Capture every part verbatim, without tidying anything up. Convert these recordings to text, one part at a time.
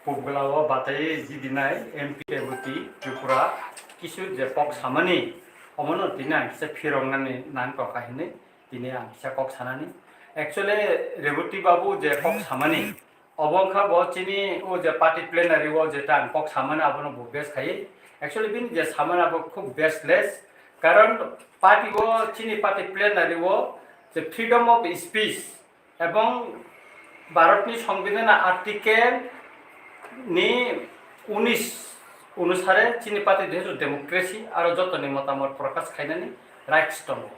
Bugla o batai jidinai M P Reboti Tripura kisu je kok samani, omono tini ang kisa phiroknani nang tongkha hinwi tini ang kisa kok sanani. Actually, Reboti babu je kok samani, obo wngkha bo chini o je party plenary o je ta ang kok samani abono bo base khai. Actually, bini je samani abo khub baseless, karon party o, chini party plenary o je freedom of speech ebong Bharatni Songbidanni article ni unis onusare chini party desu democracy aro jotoni motamot prokash khainani rights tongo.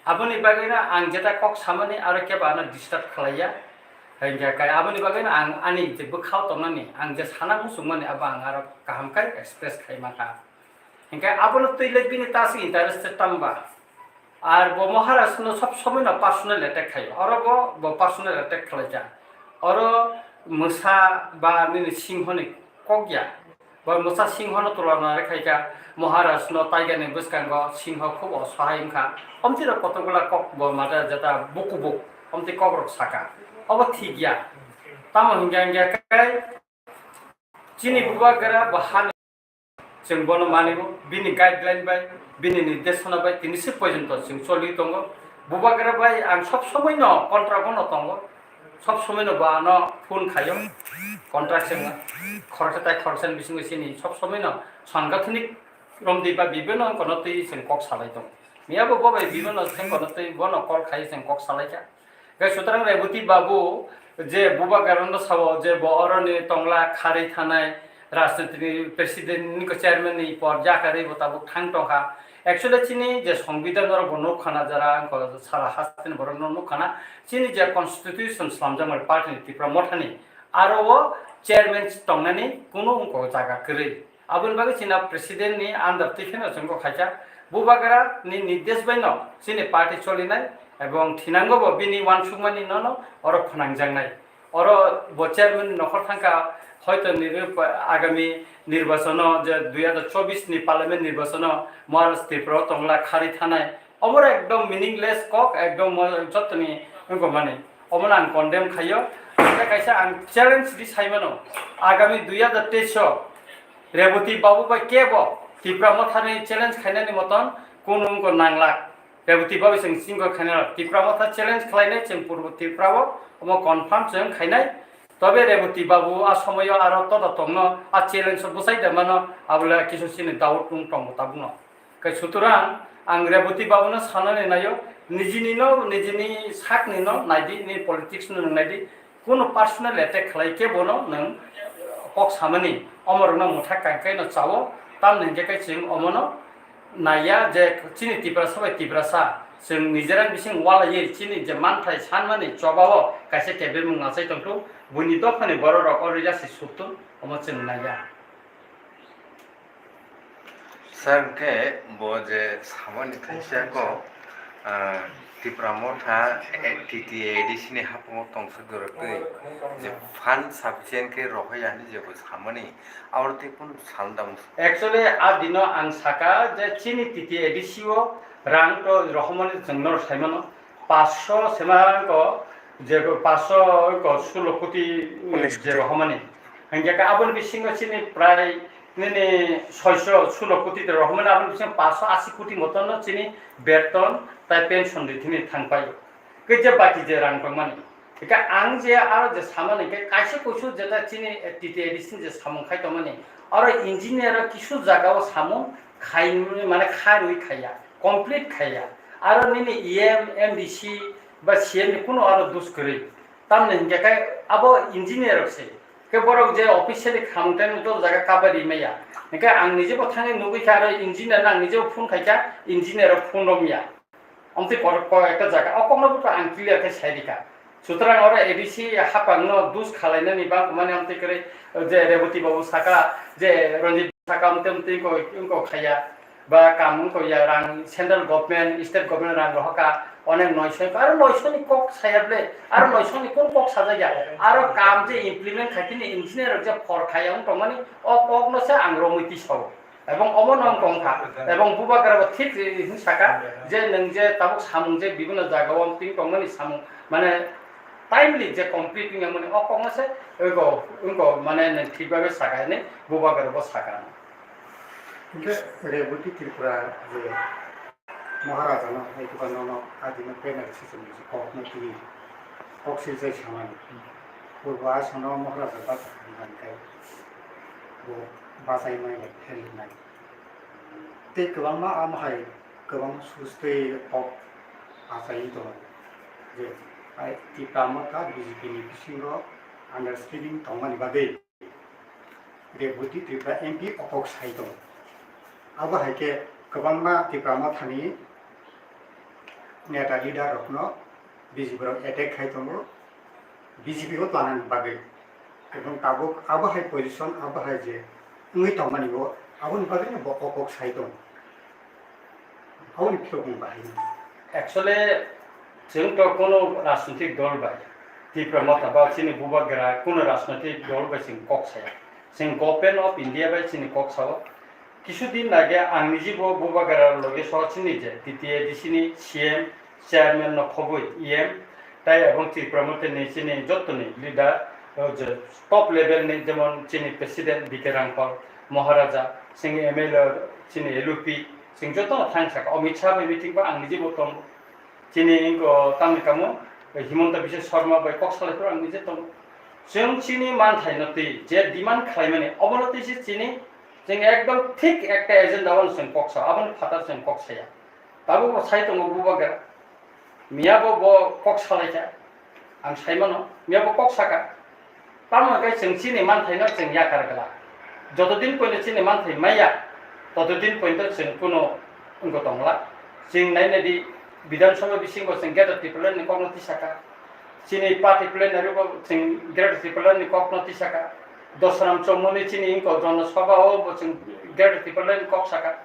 Aboni bagwino ang jeta kok samani aro kebo ano disturb khlaiya. Hingkhe kai aboni bagwino ang ani je bwkhao tongnani, ang je sana muchungmani abo ang aro kaham khe express khai mankha. Hingkhe abono twi le bini ta se interested tamba. Ar bo Maharaj no sob somoi no personal attack khaio. Oro bo, bo personal attack khlaijak. Oro mwsa ba nini singho ni kok ya. Bo mwsa singho no tulana khaikha. Maharaj no taiga ni bwskango singho khub osahai wngkha. Omtwi rok kotokgola kok bo mada jeta buku buk. Omtwi kok rok saka. Obo thik ya. Tamo hingya hingya kai chini bubagra bo hani Chwng bono mani-o, bini guideline bai, bini nirdeshona bai tini se porjonto chwng choli tongo. Bubagra bai ang sob somoi no contract o no tongo, sob somoi no bo ano phone khaio, contract chwng khoroksa tai khoroksa ni bisingo chini sob somoi no sangathanik romdi ba bibino kono twi chwng kok salai tongo. Miyabo bo bai bibino chwng kono twi bono call khai chwng kok salai kha. Hingke sutrang Reboti Babu je bubagrano sao je bo oroni tongla kharwi thanai rajniti ni president ni ko chairman ni por jakarwi bo tabuk thang tongkha. Actually chini je songbidan oro bo nukha na jara angko sara hasteni borok no nukha na chini je constitution slamjakmani party ni Tipra Motha ni aro o chairman tongnani kunu wngko jaga kwrwi. Aboni bagwi chini president ni under twi pheno chwng kok khaikha, bubagra ni nirdesh bai no chini party cholinai ebong thinango bo bini uansukmani no no oro phwnangjaknai. Oro bo chairman ni nokhor thangkha, hoito nini agami nirbachano je dui hazar chobbish ni parliament nirbachano Maharaj Tripura o tongla kharwi thanai. Omo ekdom meaningless kok, ekdom mo-, jotoni wngkha mani. Omono ang condemn khaio. Tei kaisa ang challenge di saimano. Agami dui hazar teis o Reboti Babu bai kebo Tipra Mothani challenge khainani moton kunu wngkha nanglak. Reboti Babu chwng chingkha khainai Tipra Motha challenge khlainai chwng Purbo Tripura o omo confirm chwng khainai. Tobe Reboti Babu a somoyo aro todo tongno a challenge o bwsai da mano abole kisu chini doubt wng tongo tabukno. Kai sutrang ang Reboti Babu no sanani naio, nijini no, nijini sak ni no naidi, ni politics no nwng naidi, kuno personal attack khlai khe bono nwng kok samani, omorok no mwthak kai kai no chao, tamni hingke kai chwng omono naiya je chini Tiprasa bai Tiprasa, chwng nijerang bising walai chini je manthai sanmani chobao kaisa kebemung nachai tongthung, buini dophani borok rok o rija si suktun, omo chwng naiya. Sir, hwnkhe bo je samani khaisa kok, ah, Tipra Motha, eh, T T A D C ni haphungo tongsa dorok twi je fund sufficient khe rohoi ani je bo samani, abo tei kunu sal da mung. Actually, a dino ang saka je chini T T A D C o rang to rohormani chwng norok sai mano. Paanch sho sema ko je paanch sho ko sulo koti je rohormani. Hingke ka aboni bisingo chini prai nini soi sho sulo koti de rohormani, aboni bisingo paanch sho asi koti moton no chini beton tai pension ri thini thangpai. Ke je baki je rang tongmani. Hingke ang je aro je samani ke kaisa kuisu jeta chini T T A D C je samung khai tongmani. Aro engineer kisu jaga o samung khai mane kharwi khaiya, complete khaiya. Aro nini E M, M D C ba C M ni kuno aro dus kwrwi. Tamni hingke kai abo engineer rok se. Ke borok je officially khamung tei joto jaga kabari maya. Hingke ang nije bo thangwi nugwi kha aro engineer no ang nije bo phone khaikha, engineer rok phone romya. Amtwi kok, kok ekta jaga. O kokno bo ang clear khe sai rikha. Sutrang oro A D C hapang no dus khalainani bang kumani amtwi kwrwi je Reboti Babu saka, je Ranjit saka amtwi amtwi ko, ko khaya. Ba kam wngkha ya rang central government, state government rang rohorkha onek noisoi, aro noisoi ni kok saya ble, aro noisoi ni kun kok sajak ya, aro kam je implement khai tini engineer rok je phor khaya wng tongmani, o kok no se ang romwi tisao. Ebong omo no wng tongkha, ebong bubagra bo thik hwn saka, je nwng je tabuk samung je bibino jaga o wng tongmani samung, mane timely je complete wngya mani o kokno se wngko, wngko mane nang thik babe saka hinwi bubagra bo saka. Hingke Reboti Tripura je Maharaja no hai tukang no adino penal system ni kokno tini kok siljai samani. Purbo asano Maharaja bachai hwnka hingke bo bachai mai bai phelnai. Tei kwbangma amo hai kwbangma sustwi kok achai tongo je ai Tipra Motha B J P ni bisingo understanding tongmani bagwi Reboti Tripura M P o kok sai tongo. Abo hai khe kwbangma Tipra Mothani neta leader rokno B J P rok attack khai tongo. B J P o tlanani bagwi. Ebong tabuk abo hai position, abo hai je wngwi tongmani bo, aboni bagwino bo o kok sai tongo. Aboni phiyokmung bahai no. Actually, chwng to kono rajnitik dol bai, Tipra Motha ba chini bubagra kono rajnitik dol bai chwng kok saya. Chwng Government of India bai chini kok sao. Kisu din age ang niji bo bubagra loge so chini je T T A D C ni C M, chairman no khobwi E M, tai ebong Tipra Motha ni chini jottoni leader, o je top level ni jemon chini president B K Rangpal Maharaja, chini M L A chini L U P, chwng jotono thang saka. Amit Shah bai meeting ba ang niji bo tongo. Chini inko tamni kamo Himanta Biswa Sarma bai kok salai phuru ang niji tongo. Chwng chini manthai no twi je demand khlaimani obono twi se chini chwng ekdom thik ekta agenda o chwng kok sa, aboni phatar chwng kok saya. Tabuk bo sai tongo bubagra. Miya bo bo kok salai kha. Ang sai mano, miya bo kok saka. Tamo hwnkhe chwng chini manthaino chwng yakar glak. Joto din poino chini manthai maya, toto din poino chwng kuno wngko tongla. Chwng nai nai di Bidhan Sabha bisingo chwng Greater Tipraland ni kokno tisaka. Chini party plenary bo chwng Greater Tipraland ni kokno tisaka. Dosram Chomoni chini wngko Jana Sabha o bo chwng Greater Tipraland ni kok saka.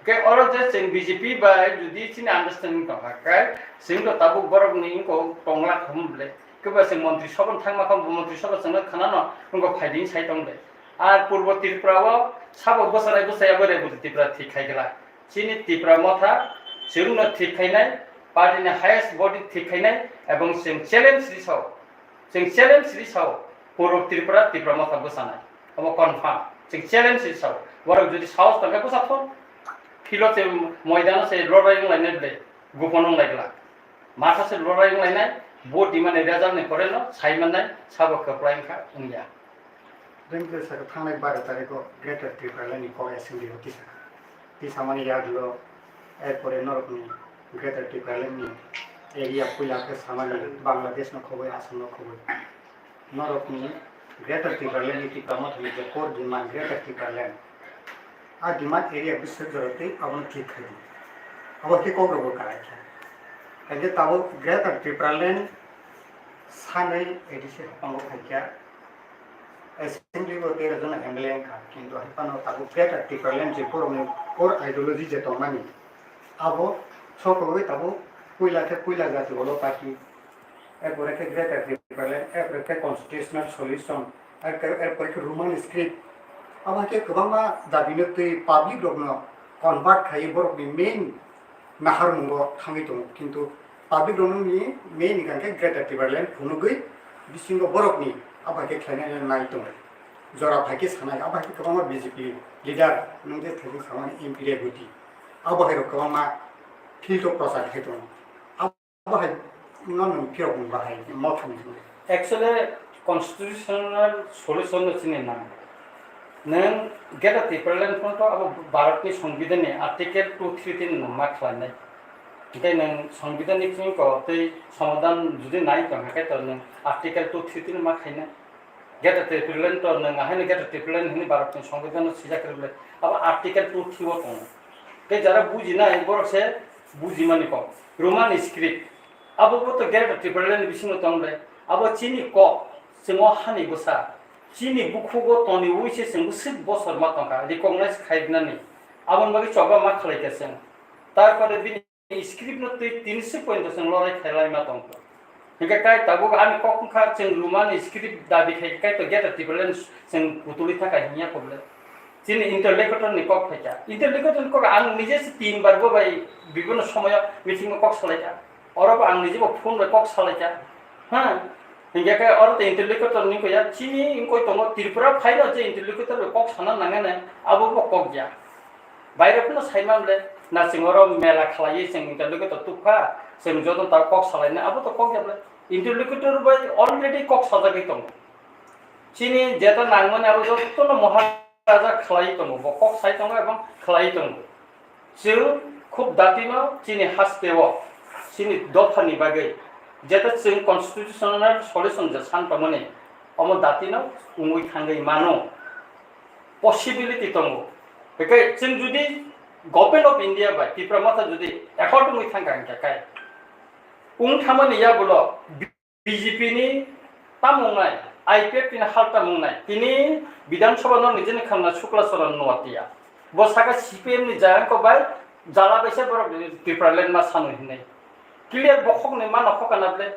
Khe oro je chwng B J P bai jodi chini understanding tongkha khe chwng to tabuk borokni wngko tongla khum ble. Khe ba chwng montri sobha thangma kha bo montri sobha chwngno khwnano wngko phaidi sai tong de. Ar Purbo Tripura o sabo bwsarnai bwsai abo Reboti Tripura thik khai glak. Chini Tipra Motha chwngno thik khainai, party ni highest body thik khainai, ebong chwng challenge ri sao. Chwng challenge ri sao, Purbo Tripura, Tipra Motha bwsanai. Abo confirm. Chwng challenge ri sao. Borok jodi sahos tongkhe bwsa thun. Philo se moidano se lorai wng lainai ble, gupon wng lai glak. Matha se lorai wng lainai, bo dimani result ni pore no sai mannai, sabo kwplai wngkha wngya. Dengkhe saka thangnai baro tarikh o Greater Tipraland ni kok assembly o tisaka. Tisamani yagulo, erpore norokni Greater Tipraland ni area puila khe samani Bangladesh no khoboi, Assam no khoboi. Norokni Greater Tipraland ni Tipra Mothani je core demand Greater Tipraland. A demand area biswk jora tei abono thik khai di. Abo khe kok rogo karai kha. Haikhe tabuk Greater Tipraland sanai A D C haphango phaikha. Assembly bo tero jona M L A wngkha, kintu hai phano tabuk Greater Tipraland je borokni core ideology je tongmani, abo sokogwi tabuk puila khe puila jati olo party, erpore khe Greater Tipraland, erpore khe constitutional solution, erpore khe Roman script, abo hai khe kwbangma dabino twi public rokno convert khaiwi borokni main naharmungo thangwi tongo, kintu public rokni main hwnkha khe Greater Tipraland phunugwi bisingo borokni abo hai khe khlainai nai tongo. Jora phai khe sanai, abo hai khe kwbangma B J P leader, nwng je thaichung samani M P Reboti, abo hai rok kwbangma field o prochar khai tongo. Abo hai no nwng phiyok wng bahai mothani hwnwi. Actually, constitutional solution no chini nang. Nwng Greater Tipraland phano to abo Bharat ni Songbidan ni Article two three three nwng ma khlainai. Hingke nwng Songbidan ni chini ko tei somadhan jodi nai tong kha khe to nwng Article two three three ma khainai. Greater Tipraland to nwng ahaino Greater Tipraland hwnwi Bharat ni Songbidan no swijak kwrwi le abo Article two three o tongo. Tei jara bujinai borok se bujimani kok. Roman script. Abo bo to Greater Tipraland ni bisingo tong le. Abo chini kok, chwng o hani bwsa. Chini bukhugo toniwi se chwng bwswk bosor ma tong kha. Recognize khainani. Aboni bagwi choba ma khlai kha chwng. Tarpore bini script no twi tini se point chwng lorai khailai ma tong kha. Hingke kai tabuk ani kok wngkha chwng Roman script dabi khai kai to Greater Tipraland chwng putulwi thaka hinya kobole. Chini interlocutor ni kok phaikha. Interlocutor ni kok ang nije se tin bar bo bai bibhinno somoyo meeting o kok salaikha. Oro bo ang nije bo phone bai kok salaikha. Ha? Hingke khe oro tei interlocutor ni koi ya, chini wngkoi tongo Tripura phaino je interlocutor bai kok sana nangani, abo bo kok ya. Baire phano sai man le, na chwng oro mela khlaiwi chwng interlocutor tubkha, chwng joto ta kok salaina, abo to kok ya ble. Interlocutor bai already kok sajagwi tongo. Chini jeta nangmani abo jotono Maharaja khlai tongo, bo kok sai tongo ebong khlai tongo. Chwng khub datino chini hasteo, chini dophani bagwi, jeta chwng constitutional solution je san tongmani, omo datino wngwi thangwi mano, possibility tongo. Hwnkhe chwng judi Government of India bai Tipra Motha judi accord wngwi thangkha hwnkhe kai wng thangmani yagulo B J P ni tamo wngnai, I P F T ni hal tamo wngnai, tini Bidhan Sabha no nijini khangna Shukla Charan Noatia. Bo saka C P M ni jayang ko bai, jala bai se borok Tipraland ma sanu hinwi. Clear bokhok ni mano khokana ble.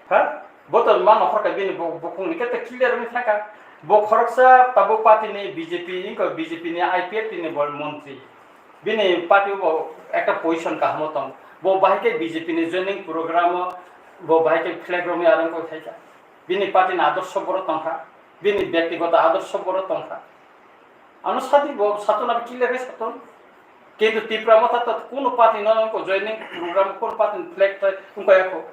Ha? Bo to mano khorka bini bo-, bokhok ni kete clear ni thaka. Bo khoroksa tabuk party ni B J P ni ko B J P ni I P F T ni bol montri. Bini party bo ekta position kahamo tong. Bo bahai khe B J P ni joining program o, bo bahai khe flag romwi arang koi khaikha. Bini party ni adorsho boro tongkha. Bini byaktigoto adorsho boro tongkha. Ano sadi bo satun abi clear khe satun. Kintu Tipra Motha to kuno party no ko joining program, kuno party ni flag tai wngkha yakho.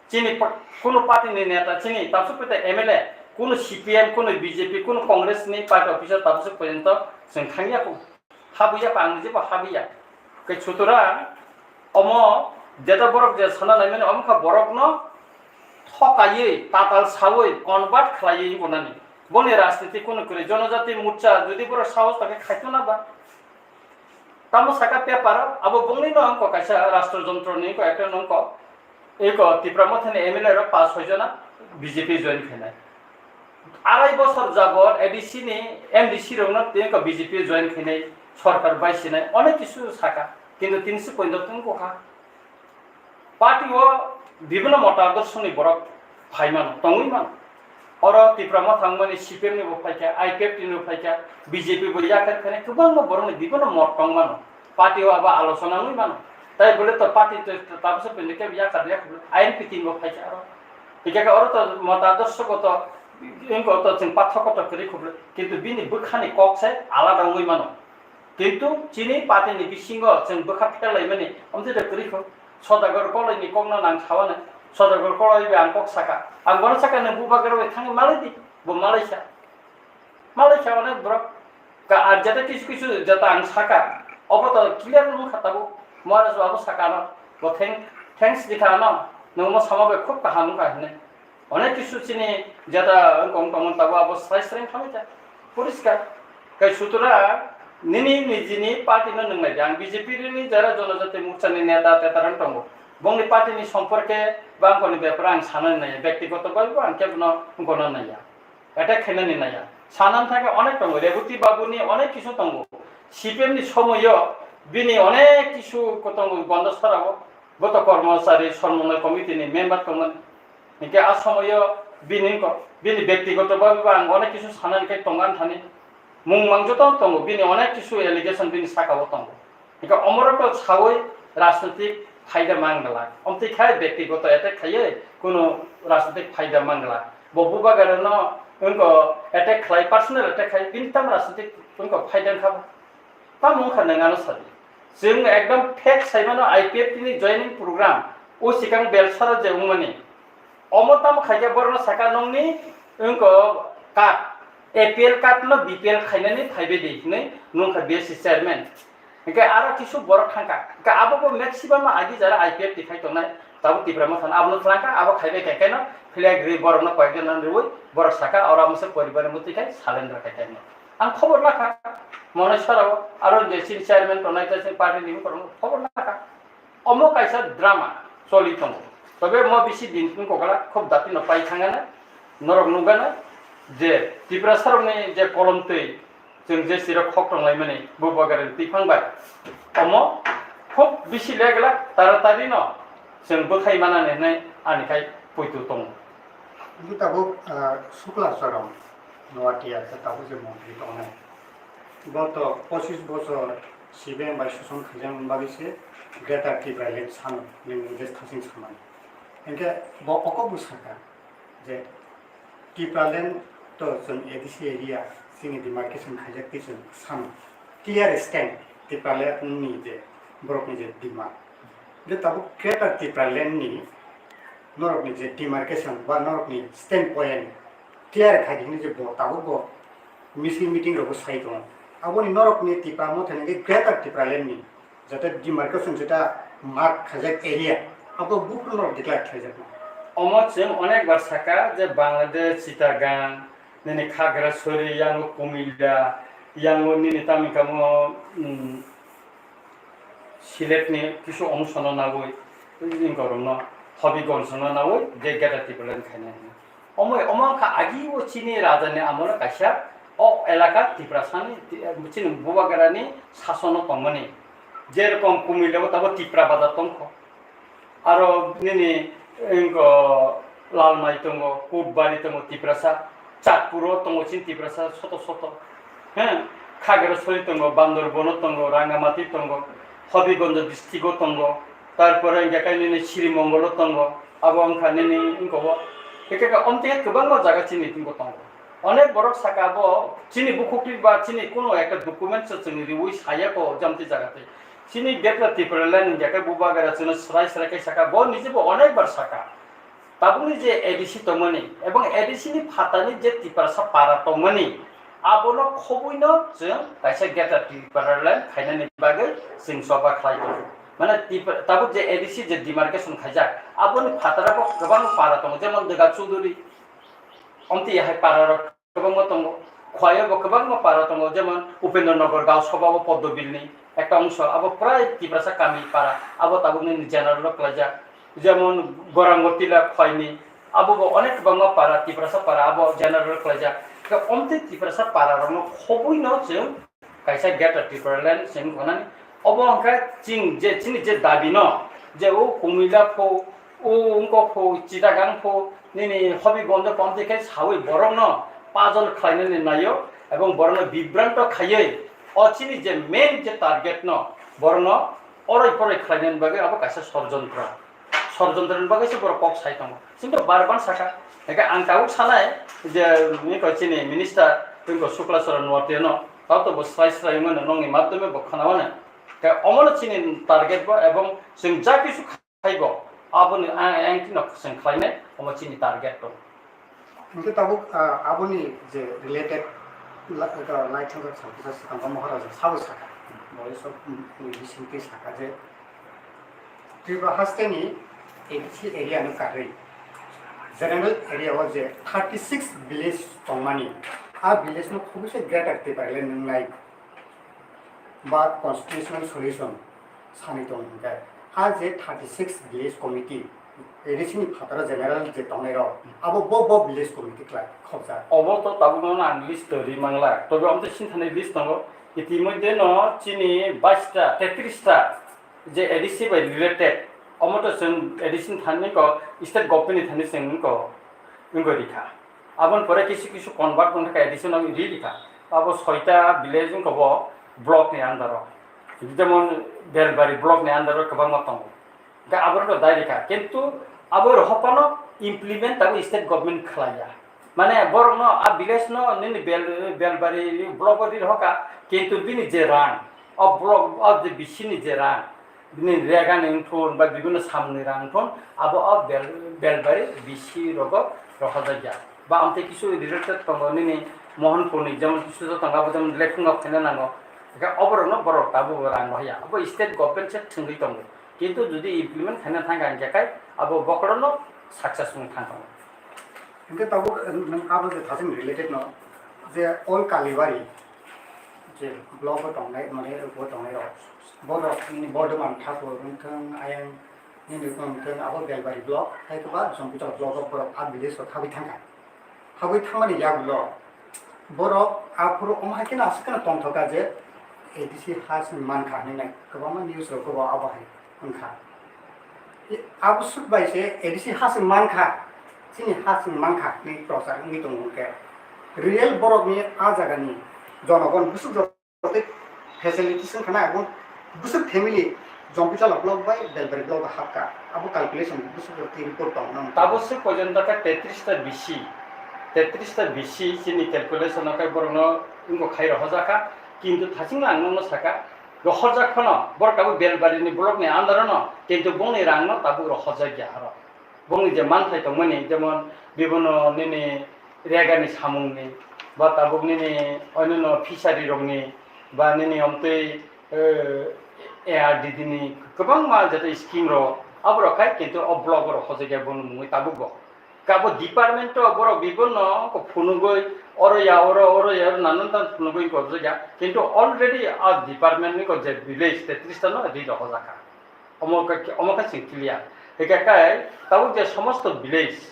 Chini pa-, kuno party ni neta, chini tabsuk pete M L A, kuno C P M, kuno B J P, kuno Congress ni party officer tabsuk porjonto chwng thangya ko. Habuya pa ang jebo habuya. Ke sutura omo jeta borok je sana naimani omo kha borok no thokaiwi, tatal sawi, convert khlaiwi gonani. Boni rajniti kuno kwrwi. Jonojati Morcha jodi borok sahos ta khe khaito na ba? Tamo saka paper, abo bongni no wngkha kaisa rashtra jontro ni wngkha ekta no wngkha. Eko Tipra Motha ni M L A rok pas soi jona B J P join khainai. Arai bosor jabot A D C ni M D C rok no tei eko B J P join khainai, sorkar bai sinai, onek kisu saka. Kintu tini se poito tong kokha. Party o bibhinno mota adorsho ni borok phai mano, tongwi mano. Oro Tipra Motha wngmani C P M ni bo phaikha, I P F T ni bo phaikha, B J P bo yakar khainai kwbangma borokni bibhinno mot tong mano. Party o abo alochona wngwi mano. Tai bole to party to, to tabukhe pindike yakar ya I N P T ni bo phaikha aro. Hikhe oro to mota adorsho bo to, wngkha to chwng pathak kotor kwrwi khoblo. Kintu bini bwkhani kok se alada wngwi mano. Kintu chini party ni bisingo chwng bwkha pherlaimani, amtwi da kwrwi kho. Sodagar Koloi ni kokno nang sawana. Sodagar Koloi bai ang kok saka. Ang bono saka, nwng bubagra bai thangwi malai di. Bo malai sa. Malai sa onek borok. Ka ar jeta kisu kisu jeta ang saka. Obo to clear wng kha tabuk. Maharaj babu saka no. Bo thank-, thanks di kha no. Nwng mo sama bai khub kaham wng kha hinwi. Onek kisu chini jeta wng kong tongmani tabuk abo srai srai thangwi kha. Poriskar. Kai sutura nini nijini party no nung nai di. Ang B J P ni jara Jonojati Morcha ni neta tetarang tongo. Bongni party ni somporke bangkoni bepara ang sanani naiya. Bektigoto bai bo ang kebono wngkono naiya. Attack khainani naiya. Sanan thangkhe onek tongo. Reboti Babu ni onek kisu tongo. C P M ni somoyo bini onek kisu ko tongo Gondasara o. Bo to kormochari somonnoi committee ni member tongmani. Hinkhe a somoyo bini ko, bini bektigoto bhabe bo ang onek kisu sanani khe tongan thani. Mung mang joto tongo, bini onek kisu allegation bini saka o tongo. Hinkhe omorok to sawi rajnitik phaida mang glak. Omtwi khai bektigoto attack khaiwi kuno rajnitik phaida mang glak. Bo bubagra no wngko attack khlai, personal attack khai, bini tam rajnitik wngko phaida wngkha bo. Tamo wngkha nwng ano sadi. Chwng ekdom fact saimano I P F T ni joining program o sikang Belsara je wngmani. Omo tamo khaikhe borokno saka nongni wngko card, A P L card no B P L khainani phaibai di hinwi nungkha B S C chairman. Hinkhe aro kisu borok thangkha. Hinkhe abo bo maximum agi jara I P F T khai tongnai. Tabuk Tipra Motha no abono thlangkha, abo khaibai khe keno flag ri borokno koyekjon no riwi borok saka oro amose poribar ni mwtwi khai surrender khai khainai. Ang khobor nakha, Moneswara o aro je chini chairman tongnai tei chini party ni borok khobor nakha. Omo kaisa drama choli tongo. Tobe mo bisi din tun kokala khub dati no pai thangana, norok nugana je Tiprasa rokni je kolom twi chwng je sirok khok tonglaimani bubagra ni twiphang bai. Omo khub bisi legla taratari no chwng bwthai manani hinwi ani khai poito tongo. Bo tabuk, ah, Shukla Charan Noatia khe tabuk je montri tongnai. Bo to pochis bochor C P M bai soson khaijak bagwi se Greater Tipraland sano, nini je thasing samani. Hinkhe bo okok bo saka, je Tipraland to chwng A D C area chini demarcation khaijak twi chwng sam clear stand Tipraland ni je borokni je demand. Je tabuk Greater Tipraland ni norokni je demarcation ba norokni stand point clear khai di hinwi je bo tabuk bo meeting meeting rogo sai tongo. Aboni norokni Tipra Motha ni Greater Tipraland ni jate demarcation jeta mark khaijak area abo buphuru norok declare khlaijakma. Omo chwng onek bar saka je Bangladesh, Chittagong, nini Khagrasori, yango Kumilla, yango nini tamni kamo, mm, Silet ni kisu ongsono nawi, inkorokno Hobigonj no nawi je Greater Tipraland khaina hino. Omo, omo wngkha agi o chini raja ni amolo kaisa o elaka Tiprasa ni, chini bubagra ni sasono tongmani. Jerokom Kumilla o tabo Tipra Bazar tongkho. Aro nini, inko Lalmai tongo, Kutbari tongo Tiprasa, Chatpuro tongo chini Tiprasa soto soto. He, Khagrasori tongo, Bandarban o tongo, Rangamati tongo, Hobigonj district o tongo, tarpore hingke kai nini Srimongol o tongo, abo wngkha nini inko bo. Hingke ka omtwi kwbangma jaga chini tongo. Onek borok saka bo chini bukhuk twi ba chini kuno ekta document se chwng riwi saya ko jamti jaga twi. Chini Greater Tipraland hingya khe bubagra chwngno srai srai khe saka, bo niji bo onek bar saka. Tabukni je A D C tongmani, ebong A D C ni phatani je Tiprasa para tongmani, abono khobuino chwng kaisa Greater Tipraland khainani bagwi chwng choba khlai tongo. Mane Tipra-, tabuk je A D C je demarcation khaijak, aboni phataro bo kwbang para tongo, jemon Dega Chuduri, omtwi hai para rok. Kwbangma tongo. Khwlaiyo bo kwbangma para tongo, jemon Upendra Nagar Gaon Sabha o Poddo Bill ni ekta ongso, abo prai Tiprasa kami para, abo tabukni general o klaijak. Jemon Gorangotila Khwlai ni, abo bo onek kwbangma para, Tiprasa para, abo general o klaijak. Khe omtwi Tiprasa para rokno khobuino chwng kaisa Greater Tipraland se wngkha nani. Obo hwnkhe chini je, chini je dabi no, je o Kumilla pho, o wngkok pho, Chittagong pho, nini Hobigonj pho, amtwi khe sawi borokno pajol khlainani naio, ebong borokno bibranto khaiwi o chini je main je target no, borokno oroi poroi khlainani bagwi abo kaisa sorjontro. Sorjontroni bagwi se borok kok sai tongo. Chwngno bar bar saka. Hingke ang tabuk sanai je, nini ko chini minister, nini ko Sukla Charan Noatia no, tao to bo srai srai wngmano nongni madhyome bo khna mano. Ke omono chini target bo, ebong chwng ja kisu khai bo, aboni ang, ang tino chwng khlainai, omo chini target to. Hingke tabuk, ah, aboni je related la-, eka laithangkha Sangkisa Sitangkha Maharaja sabo saka. Bo iso, mm, bisingtwi saka je Tripura hasteni A D C area no karwi general area o je thirty six village tongmani, a village no khobise Greater Tipraland nungnai ba constitutional solution sani tong hingke, a je thirty six village committee A D C ni phataro general je tongnai rok, abo bo bo village committee khlai khobjak. Obo to tabuk no ang list to ri mangla, tobe amte sinthani list tongo, itimodhye no chini bais ta, tetris ta je A D C bai related, omo to chwng A D C ni thani ko state government ni thani chwng ko wngwi rikha. Aboni pore kisu kisu convert wngkha A D C no ri rikha. Abo soita village wngkha bo block ni under o. Jemon Belbari block ni under o kwbangma tongo. Ga abo no dai rikha. Kintu abo rohopano implement abo state government khlaiya. Mane borok no a village no nini Bel-, Belbari block o ri rohoka, kintu bini je rang, o block o je bisini je rang, bini rega ni wngthun ba bibinno samung ni rang wngthun, abo o bel-, Belbari B C rogo rohorjakya. Ba amtwi kisu related tongo nini Mohanpur ni, jemon kisu tongo, abo jemon lekhunga phaina nango. Hingke oborokno borok tabuk rang rohya. Abo state government se thwngwi tongo. Kintu jodi implement khaina thangkha hingke kai abo bokhorono success wng thangkha. Hingke tabuk nwng abo je thasing related no, je all Kalibari, je block o tongnai, mane o tongnai rok, borok nini Bordhoman Thakur wngthung, ayang nini wngthung, abo Belbari block, hai khe ba Jompuichal block o borok a village o thabwi thangkha. Thabwi thangmani yagulo borok aphuru omo hai kheno aswk kheno tongthoka je A D C ha chwng mankha hinwi nai kwbangma news rok bo abo hai wngkha. Abo swk bai se A D C ha chwng mankha, chini ha chwng mankha hinwi prochar wngwi tongo hwnkhe, real borokni a jagani jonogon bwswk rok tei facilities wngkha na, abo bwswk family Jongpichala block bai Belbari block o hapkha. Abo calculation bwswk twi report tongo. Tabo se pojon dakha tetris ta bisi, tetris ta bisi chini calculation o khe borokno wngkha khai rohorjakha. Kintu thaching lang nokno saka, rohorjak phano borok tabuk Belbari ni block ni under o no, kintu bongni rang no tabuk rohorjak ya aro. Bongni je manthai tongmani, jemon bibono nini regani samungni, ba tabuk nini oinoni fishery rokni, ba nini omtwi, eh, A R D D ni kwbangma jeta scheme rok, aborok khai kintu o block rok hojak ya bono mungwi tabuk bo. Kabo department o borok bibono phunugwi oro ya oro, oro ya oro nanan tan phunugwi hojak ya, kintu already a department ni ko je village tetris ta no ri rok hojak kha. Omo khe, omo khe chwng clear. Hikha khe tabuk je somosto village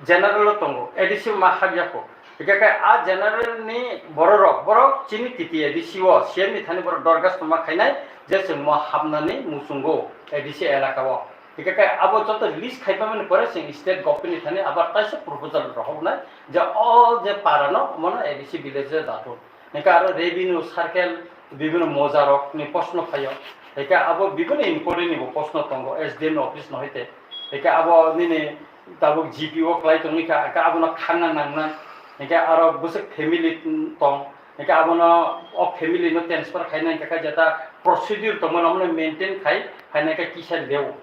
general o tongo, A D C ma hapya kho. Hikha khe a general ni bororok, borok chini T T A D C o C M ni thani borok dorgas tongma khainai je chwng mo hapnani muchungo A D C elaka o. Hikha khe abo joto list khaipamani pore chwng state government ni thani abar taisa proposal rohornai je o je para no omono A D C village o dato. Hingke aro revenue circle bibino mojarokni proshno phaio. Hingke abo bibino important ni bo proshno tongo S D M ni office no hoite. Hingke abo nini tabuk G P o kwlai tongwi kha, hingke abono khangna nangna. Hingke aro bwswk family tong, hingke abono o family no transfer khaina hingke kha jeta procedure tongmani abono maintain khai, haina khe kisa leo.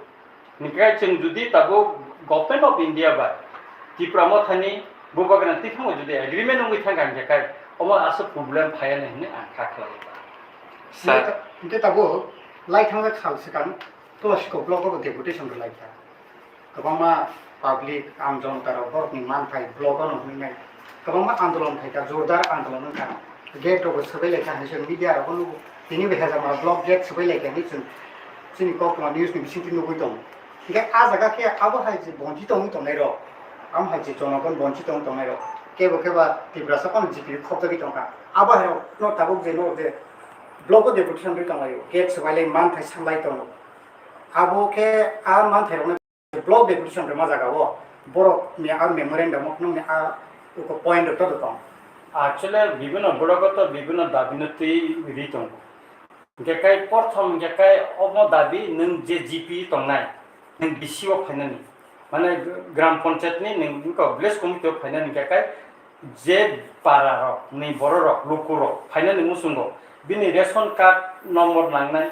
Hingke chwng jodi tabuk Government of India bai Tipra Mothani Bubagrani twiphangno jodi agreement wngwi thangkha hingke kai omo aswk problem phaiya hinwi ang kha khlaiwi. Sir. Hingke ta-, hingke tabuk lai thangjak sal swkang Tulasikok block o deputation rwlaikha. Kwbangma public amjonta rok borokni manthai block o no hwnwi nai. Kwbangma andolon khaikha, jordar andolon wngkha. Gate rokbo swbai laikha hinwi chwng media rogo nugo. Tini bo Hejamara block gate swbai laikha hinwi chwng chini Koktwma news ni bisingtwi nugwi tongo. Hingke ah jaga khe abo hai je bonchi tongwi tongnai rok, amo hai je jonogon bonchi tongwi tongnai rok, kebo keba Tiprasa phano G P khopjagwi tongkha. Abo hai rok no tabuk je no je block o deputation rwi tonglaio, gate swbai lai manthai sanglai tongo. Abo khe ah manthai rokno Block deputation rwma jaga o borok ni a memorandum o nung ni a uko point rok to tong. Actually, bibino block o to bibino dabi no twi ri tongo. Hingke kai porthom hingke kai omo dabi nung je G P tongnai, nung D C o phainani, mane gram panchayat ni nung ko village committee o phainani hingke kai je para rok ni borok rok, luku rok phainani muchungo bini ration card number nangnai,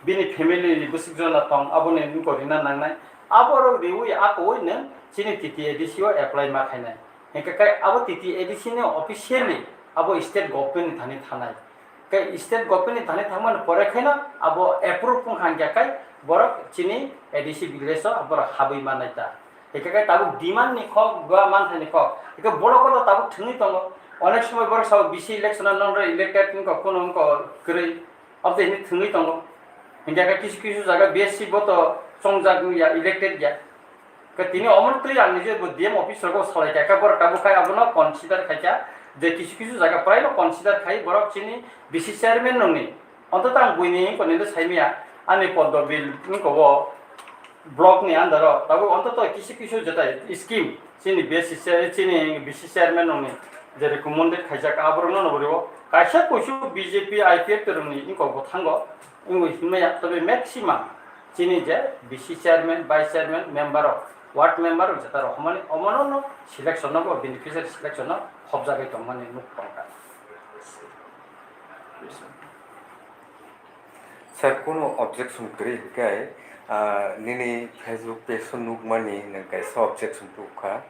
bini family ni bwswk jona tong aboni nung ko rina nangnai. Aborok riwi akowi nung chini T T A D C o apply ma khainai. Hingke kai abo T T A D C ni officially abo state government ni thani thanai. Kai state government ni thani thangmani pore khaino abo approve wngkha hingke kai borok chini A D C village o borok habwi mannai ta. Hingke kai tabuk demand ni kok ba manthai ni kok. Hingke borok no tabuk thwngwi tongo. Onek somoi borok sao B C election o non elected wngkha, kuno wngkha kwrwi. Abo tei hinwi thwngwi tongo. Hingke khe kisu kisu jaga B S C bo to chongjak ya, elected ya. Khe tini omo twi ang nije bo D M office rogo salai kha, khe borok tabuk khai abono consider khai kha je kisu kisu jaga prai no consider khai borok chini B C chairman nongni. Ontoto ang buini wngkha nini saimaya ani podobil wngkha o block ni under o tabuk ontoto kisu kisu jetai scheme chini B S C chair-, chini B C chairman nongni je recommended khaijak aborok no nobori o kaisa kuisu B J P I P F T rongni wngkha bo thango. Wngwi himlaiya, tobe maximum chini je B C chairman, vice chairman, member rok, ward member rok jeta rok hwnmani omono no selection no bo beneficiary selection no khopjagwi tongmani nuk tongkha. Sir, kuno objection kwrwi hwnkhe, ah, nini Facebook page o nukmani nwng kaisa objection tubukha.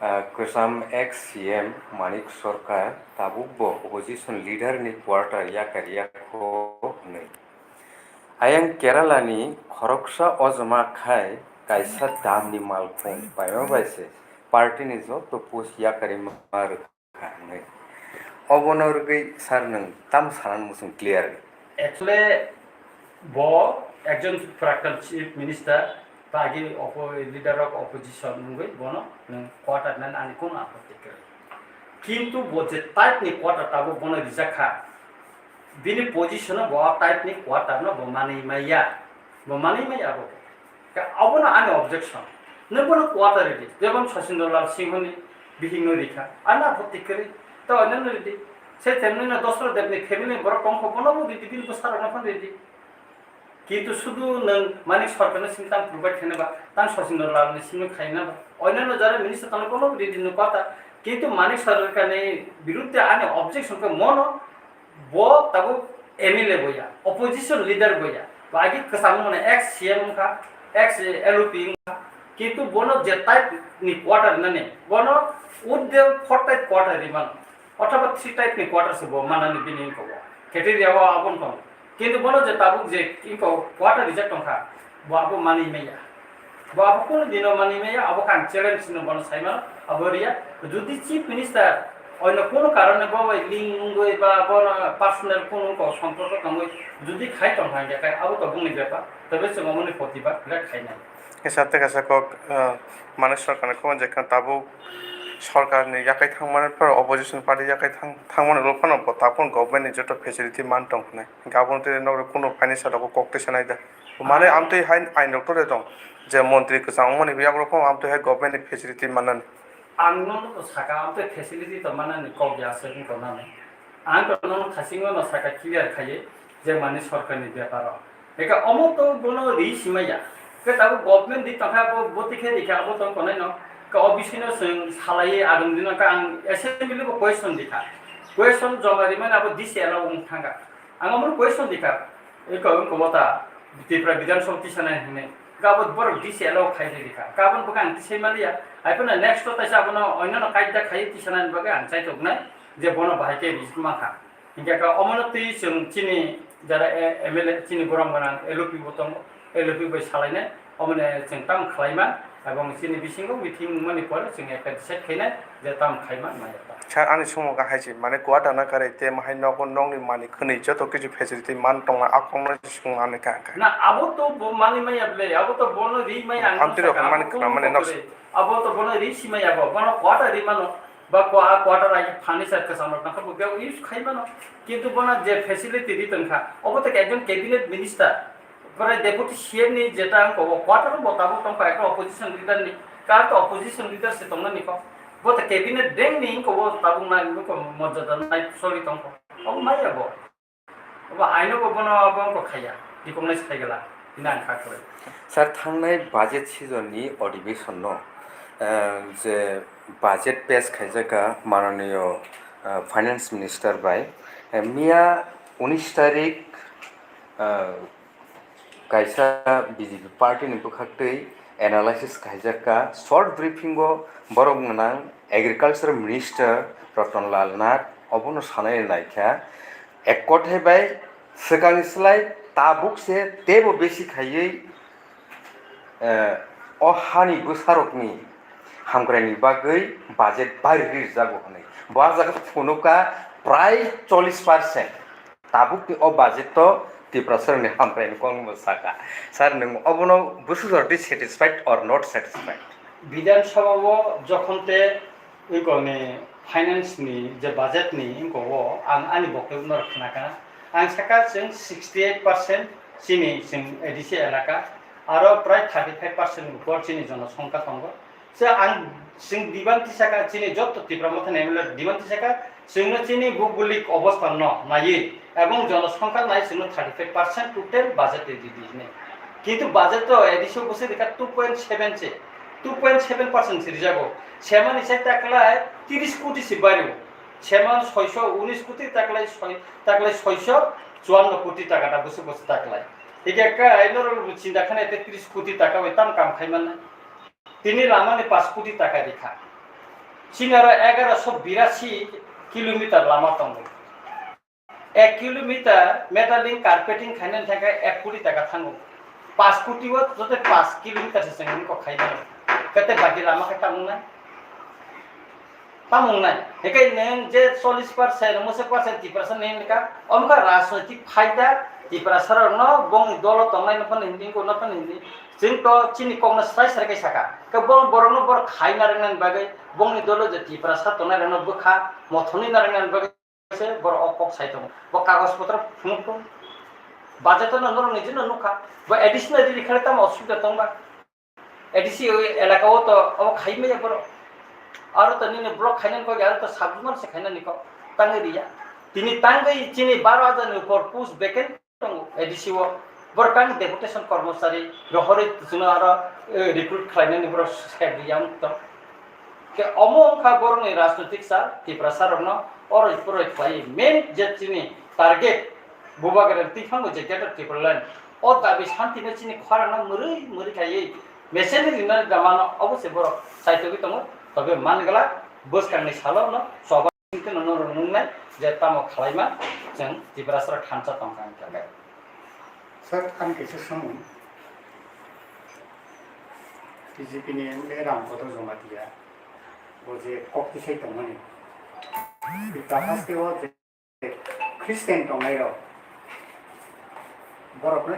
Ah, kwcham ex C M Manik Sarkar tabuk bo opposition leader ni quarter yakar yakho hwnwi. Ayang Kerala ni khoroksa ojma khai kaisa dam ni malkhung paima bai se party ni joto post yakarwi ma rwkha hwnwi. Obono rwgwi sir nwng tam sanani muchung clear? Actually, bo ekjon prakton chief minister, ba agi oppo-, leader of opposition wngwi bono nwng quarter nani ani kono apotti kwrwi. Kintu bo je type ni quarter tabuk bono rijak kha, bini position o bo a type ni quarter no bo manwi maya, bo manwi maya bo. Ka-, abono ani objection. Nwng bono quarter ridi, jemon Sachin Lal Singh ni bihik no rikha, ani apotti kwrwi, to ani no ridi. Se temni no Dasarath Deb ni family borok tongkho, bono bo ridi, bini bwsa rok no phano ridi. Kintu sudu nwng Manik Sarkarni simi tang provide khaina ba, tang Sachin Lal ni simi khaina ba, onyanno jara minister tangwi bono ridi no kota. Kintu Manik Sarkarni birudde ani objection khe mono, bo tabuk M L A bo ya, opposition leader bo ya, ba agi kwchangma mane ex C M wngkha, ex L O P wngkha, kintu bono je type ni quarter nani, bono udde four type quarter rimano. Othoba three type ni quarter se bo manani bini wngkha bo. Criteria o aboni tongo. Kintu bono je tabuk je wngkha quarter rijak tongkha, bo abo manwi maya. Bo abo kunu dino manwi maya, abo khe ang challenge no bono saimano, abo riya. Jodi chief minister oino kunu karone bo bai link wngwi ba bono personal kunu wngkha somporko tongwi jodi khai tongkha hingkhe khe abo to bongni bepar, tei chwng omoni protibad khe khainai. Kisa tei kisa kok, ah, Manik Sarkarni kok je khe tabuk Sarkarni yakai thangmani phano opposition party yakai thang-, thangmani rok phano bo tabuk government ni joto facility man tong hwnwi. Hingkhe aboni twi nok rok kunu financial rok kok twi sanai da. Mane amtwi hai ain rok tore tong je montri kwchang wngmani yak rok phano amtwi hai government ni facility mannani. Ang nono to saka amtwi facility to mannani kok ya se wngkha nani. Ang to nono khasingo no saka clear khaiwi je mani Sarkarni beparo. Eka omo to bono ri simaya. Ke tabuk government di tongkha bo boti khe rikha abo tong konai no. Ka O B C no chwng salai agam dino ka ang assembly bo question dikha. Question joma rimani abo D C allow wng thangkha. Ang omo question dikha. Eko wng kobo ta Tripura Bidhan Sabha tisanai hinwi. Ka abo borok D C allow khai rikha. Ka abo bwkha ang tisai maliya. Ai phano next to taisa abono oino no kaida khai tisanai bagwi ang chaitok nai je bono bahai khe rijik mankha. Hingkhe khe omono twi chwng chini jara, e, M L A chini borom gwnang L O P bo tongo, L O P bai salainai, omoni chwng tamo khlaima, ebong chini bisingo meeting wngmani pore chwng ekta decide khainai je tamo khaima maya ta. Sir, ani sumo kha hai se, mane quarter na kare te mahai nogo nokni manwi khwnwi joto kichu facility man tongma a kokno swngna nai kha, kha. Na abo to bo manwi maya ble, abo to bono ri maya ang amtwi rok sakha, mani abo khna mani kono nok ble. Abo to bono ri si maya bo, bono quarter ri mano. Ba kwa-, quarter ai furniture kwcham rok tangkha bo biyang use khai mano. Kintu bono je facility ri tongkha, obo to ekjon cabinet minister, pore deputy C M ni jeta wngkha, o quarter bo tabuk tongkha, ekta opposition leader ni, kar to opposition leader se tongnani kho. Bo to cabinet deng ni wngkha, o tabuk nai wngkha, mojada nai soli tongkha. Obo maya bo. Obo aino bo bono abo wngkha khaya, recognize khai gala, hina ang kha kwrwi. Sir, thangnai budget season ni adhibeshon no, eh, je budget pass khaijak kha mananiyo, eh, finance minister bai, eh, miya unis tarik, eh, kaisa B J P party ni bwkhaktwi analysis khaijak kha, short briefing o borok gwnang agriculture minister Ratan Lal Nath obono sanai naikha, ek kothai bai swkangni slai tabuk se teibo besi khaiwi, eh, o hani bwsarokni hamkraini bagwi budget bari rijago hwnwi. Bo ah jaga phunukha prai chollish percent. Tabukni o budget-o Tiprasarokni hamkraini kokno sakha. Sir, nwng obono bwswk jordi satisfied or not satisfied? Bidhan Sabha-o jokhon te wngkoni finance-ni je budget-ni wngko-o ang ani boktobyo norok khnakha. Ang sakha chwng sixty eight percent chini chwng A D C elaka, aro prai thirty five percent upor chini jonosongkha tongo. Se ang chwng demand tisakha, chini joto Tipra Mothani M L A demand tisakha, chwngno chini bhougolik obostha no naiwi ebong jonosongkha nai chwngno thirty five percent total budget ridi hinwi. Kintu budget to A D C o bwswk rikha two point seven se, two point seven percent se rijago. Semani se taklai tris koti se bario. Seman soiso unis koti taklai soi, taklai soiso chuanno koti taka ta bwswk bwswk taklai. Hikhe kai norok chinta khana te tris koti taka bai tam kam khai mannai. Tini lama ni pash koti taka rikha. Chini aro egaroso birasi kilometer lama tongo. Ek kilometer metaling carpeting khainani thangkhe ek koti taka thango. Pash koti o joto pash kilometer se chwng wngkok khaimani. Kete baki lama khe tamo wngnai? Tamo wngnai? Hikhe nwng je chollish percent, mwswk percent Tiprasa ni wngkha, omo khe rajnoitik phaida Tiprasa rokno bongni dolo tongnai no phano hindi, wngkok no phano hindi. Chwng to chini kokno srai srai khe sakha. Khe bong borokno borok khai narwknani bagwi, bongni dolo je Tiprasa tongnai rokno bwkha mothoni narwknani bagwi se borok o kok sai tongo. Bo kagoj potro phunuk tongo. Budget no norok nijino nukha. Bo A D C no riri khale tamo osubida tongba? A D C o elaka o to obo khai maya borok. Aro to nini block khainani kok, aro to sub division se khainani kok. Tangwi riya. Tini tangwi chini baro hajar ni upor post vacant tongo A D C o. Borok tang deputation kormochari rohorwi chwngno aro, eh, recruit khlainani borok side riyang tong. Khe omo wngkha borokni rajnotik sal, Tiprasa rokno oroi poroi khlaiwi main je chini target Bubagra twiphangbo je Greater Tipraland o dabi santino chini khorangno mwrwi mwrwi khaiwi mechanic rinani damano obo se borok chaitogwi tongo, tobe man glak bwskangni salo no choba. Hwnkhe no norok nungnai je tamo khlaima chwng Tiprasarok thansa tongkha hwnkhe. Sir, ang kaisa swngmung. B J P ni M L A Rampada Jamatia, bo je kok tisai tongmani. Bita haste o je Christian tongnai rok, borok no